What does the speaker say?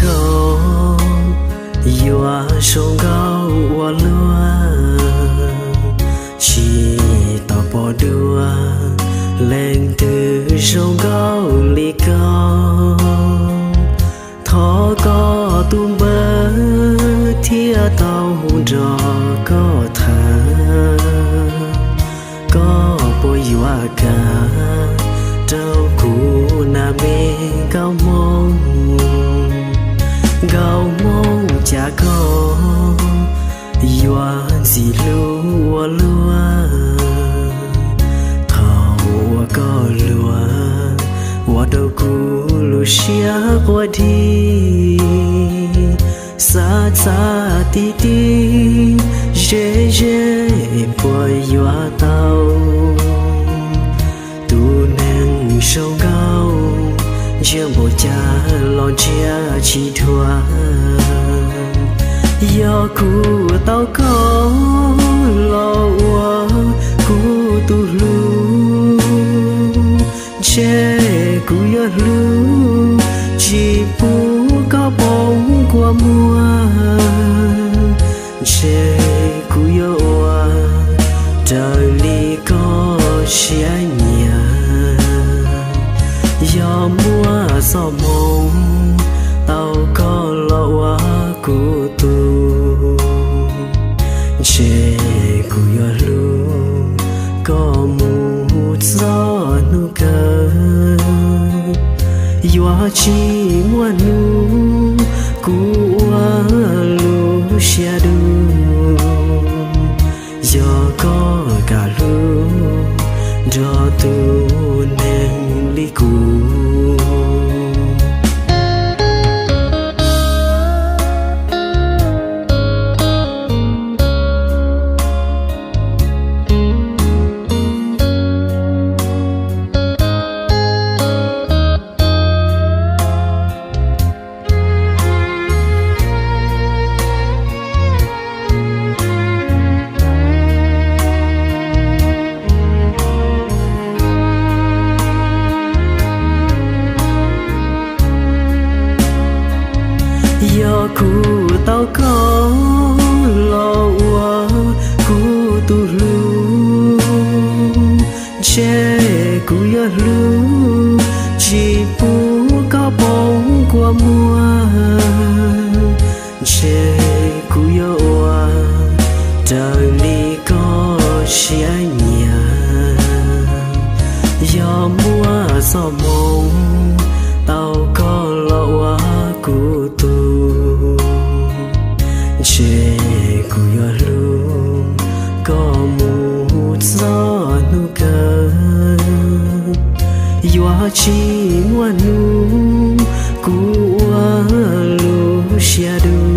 Koj yuav zoo nkauj ua luaj, tsis tau pom dua leej twg zoo nkauj li koj. Thov koj tus npawb thiaj tau nrog koj tham. Koj puas yuav kam rau kuv nas me nkauj hmoob? Nkauj hmoob cas koj yuav ntxim hlub ua luaj. Thaum uas koj luag ua rau kuv lub siab quaj dhi, xav txaj tib tib ze ze puas yuav tau. Tus neeg zoo nkauj ntsia npaum cas los ntsia tsis dhuav. Yog kuv tau koj los ua kuv tus hlub, ntshe kuv yuav hlub tsis pub koj poob kua muag. Ntshe kuv yuav ua raws li koj siab nyiam. Yog muaj txoj hmoo tau koj los ua kuv tus, ntshe kuv yuav hlub koj mus txog hnub kawg. Yuav tsis muaj hnub kuv ua lub siab dub, yog koj kam hlub nrog tus neeg li kuv. Yog kuv tau koj los ua kuv tus hlub, ntshe kuv yuav hlub tsis pub koj poob kua muag. Ntshe kuv yuav ua raws li koj siab nyiam. Yog muaj txoj hmoo tau koj los ua kuv tus, ntshe kuv yuav hlub koj mus txog hnub kawg. Yuav tsis muaj hnub kuv ua lub siab dub,